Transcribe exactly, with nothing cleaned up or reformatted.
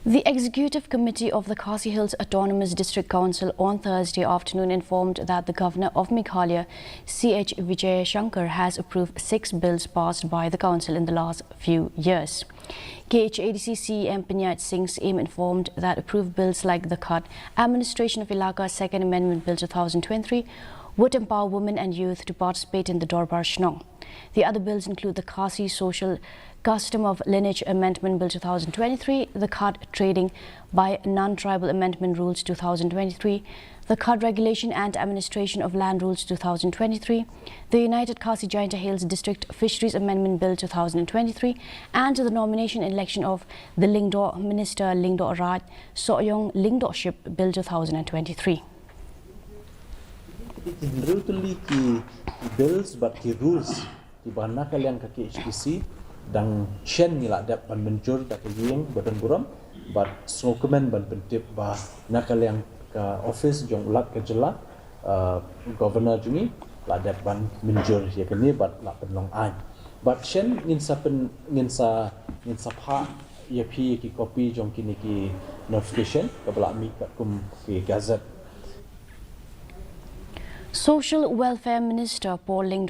The Executive Committee of the Khasi Hills Autonomous District Council on Thursday afternoon informed that the Governor of Meghalaya, C H Vijayashankar, has approved six bills passed by the council in the last few years. K H A D C C E M Panchayat Singh Syiem informed that approved bills like the Khat Administration of Elaka Second Amendment Bill two thousand twenty-three would empower women and youth to participate in the Dorbar Shnong. The other bills include the Khasi Social Custom of Lineage Amendment Bill two thousand twenty-three, the Khat Trading by Non-Tribal Amendment Rules two thousand twenty-three, the Khat Regulation and Administration of Land Rules two thousand twenty-three, the United Khasi Jaintia Hills District Fisheries Amendment Bill two thousand twenty-three, and the nomination and election of the Lyngdoh Minister, Lyngdoh Raj Sohiong Lyngdohship Bill two thousand twenty-three. Ki hynriew tylli ki bills bad ki rules kiba na ka liang ka K H A D C dang shen ngi la dep ban mynjur da ka ïing ba don burom, bad sngewkmen ban pyntip ba na ka liang ka office jong u Lat ka jylla, uh, Governor jong ngi la dep ban mynjur ïa kane bad la pynlong aiñ. Bad shen ngin sa pyn, ngin sa, ngin sa phah ïa phi ïa ki copy jong kine ki notification kaba la mih katkum ki gazette. Social Welfare Minister Paul Lyngdoh